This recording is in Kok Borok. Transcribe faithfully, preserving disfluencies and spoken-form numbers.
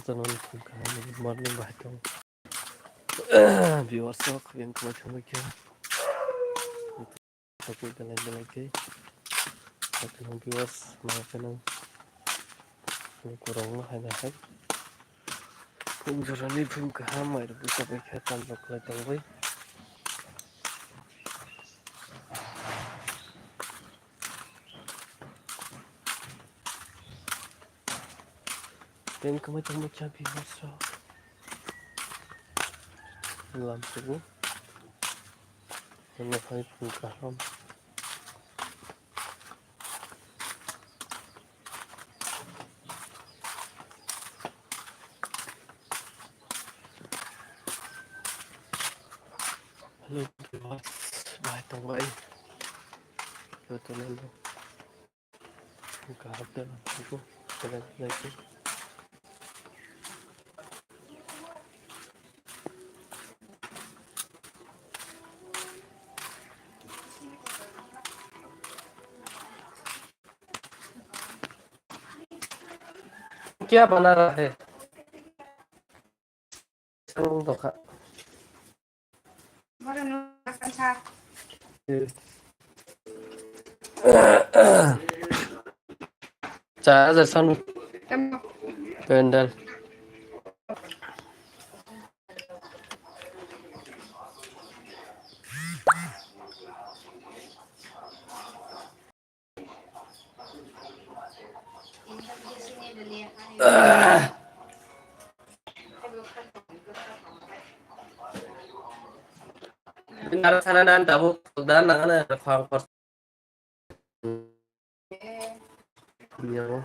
Afternoon, good morning, bahai tong. Viewers rok, yang kama thangbai khe. Sakwi belai belai khe. Sakno viewers, ma khe nang. Kurang no hai hai. Phung jorani phung kaham, mai rok busa bai khe, tam rok lai tong bai. Tei wngkha mai tongma kha viewers rok. Lam sugo. Tei no hai phung kaham. Hello viewers, bahai tongbai. Jotono no. Kaham tei no. क्या बना रहा है? Ang tongkha. Cha ajar san. Tamo. Pendal. Nara sana nan tabuk dan nangana khang kor. Nyawa.